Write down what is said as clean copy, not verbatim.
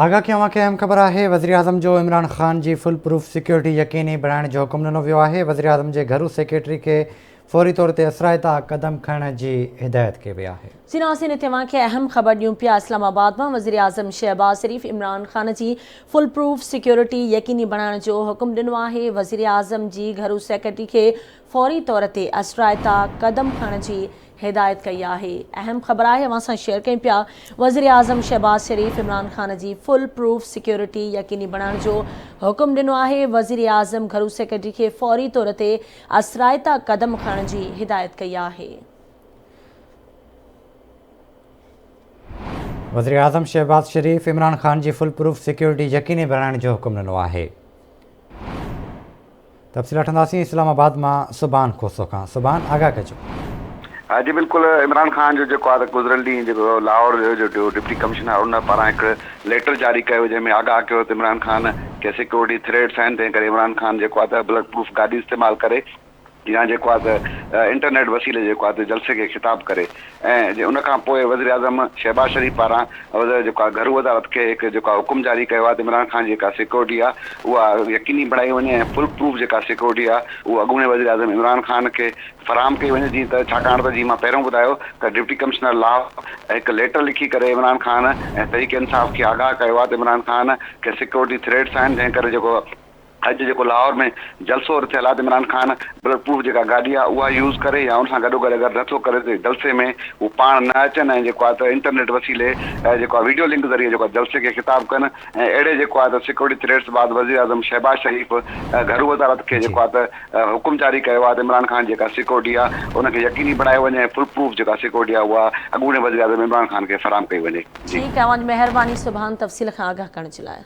آگاهه ڪيون اوهان کي اهم خبر آهي وزيراعظم جو عمران خان جي فول پروف سيڪيورٽي يقيني بڻائڻ جو حڪم ڏنو ويو آهي وزيراعظم جي گهرو سيڪريٽري کي فوري طور تي اثرائتا قدم کڻڻ جي هدايت ڪئي وئي آهي. سيناسين هتي اوهان کي اهم خبر ڏيون پيا اسلام آباد مان وزيراعظم شهباز شريف عمران خان جي فول پروف سيڪيورٽي يقيني بڻائڻ جو حڪم ڏنو آهي وزيراعظم جي گهرو سيڪريٽري کي فوري طور تي اثرائتا قدم کڻڻ جي هدايت ڪئي آهي. اهم خبر آهي اوهان سان شيئر ڪيون پيا وزيراعظم شهباز شريف عمران خان جي فل پروف سيڪيورٽي يقيني بڻائڻ جو حڪم ڏنو آهي وزيراعظم گهرو سيڪريٽري کي فوري طور تي اثرائتا قدم کڻڻ جي هدايت ڪئي آهي. وزيراعظم شهباز شريف عمران خان جي فل پروف سيڪيورٽي يقيني بڻائڻ جو حڪم ڏنو آهي. تفصيل وٺنداسين اسلام آباد مان سبحان کوسو کان سبحان آگاهه ڪجو. ها جي بلڪل عمران خان جو جيڪو آهي ته گذريل ڏينهن جيڪو لاهور جو ڊپٽي ڪمشنر ان پاران هڪ ليٽر جاري ڪيو جنهن ۾ آگاهه ڪيو ته عمران خان کي سيڪيورٽي ٿريٽس آهن تنهن ڪري عمران خان جيڪو آهي ته بلٽ پروف گاڏي استعمال ڪري يا جيڪو آهي ته انٽرنيٽ وسيلي جيڪو آهي ته جلسي کي خطاب ڪري ۽ ان کان پوء وزيراعظم شهباز شريف پاران جيڪو آهي گهرو وزارت کي هڪ جيڪو آهي حڪم جاري ڪيو آهي ته عمران خان جي جيڪا سيڪيورٽي آهي اها يقيني بڻائي وڃي ۽ فل پروف جيڪا سيڪيورٽي آهي اهو اڳوڻي وزيراعظم عمران خان کي فراهم ڪئي وڃي جيئن ته ڇاڪاڻ ته جيئن مان پهريون ٻڌايو ته ڊپٽي ڪمشنر لاهور هڪ ليٽر لکي ڪري عمران خان ۽ تحريڪ انصاف کي آگاهه ڪيو آهي ته عمران خان کي سيڪيورٽي ٿريٽس آهن جنهن ڪري جيڪو اڄ جيڪو لاهور ۾ جلسو رٿيل آهي ته عمران خان بلٽ پروف جيڪا گاڏي آهي اها يوز ڪري يا ان سان گڏو گڏ اگر نٿو ڪري ته جلسي ۾ هو پاڻ نه اچن ۽ جيڪو آهي ته انٽرنيٽ وسيلي جيڪو آهي ويڊيو لنڪ ذريعي جيڪو آهي جلسي کي خطاب ڪن ۽ اهڙي جيڪو آهي ته سيڪيورٽي ٿريٽس بعد وزيراعظم شهباز شريف گهرو وزارت کي جيڪو آهي ته حڪم جاري ڪيو آهي ته عمران خان جيڪا سيڪيورٽي آهي ان کي يقيني بڻايو وڃي ۽ فل پروف جيڪا سيڪيورٽي آهي اها اڳوڻي وزيراعظم عمران خان کي فراهم ڪئي وڃي. جي. ٺيڪ آهي اوهان جي مهرباني سبحان تفصيل کان آگاهه ڪرڻ جي لاء.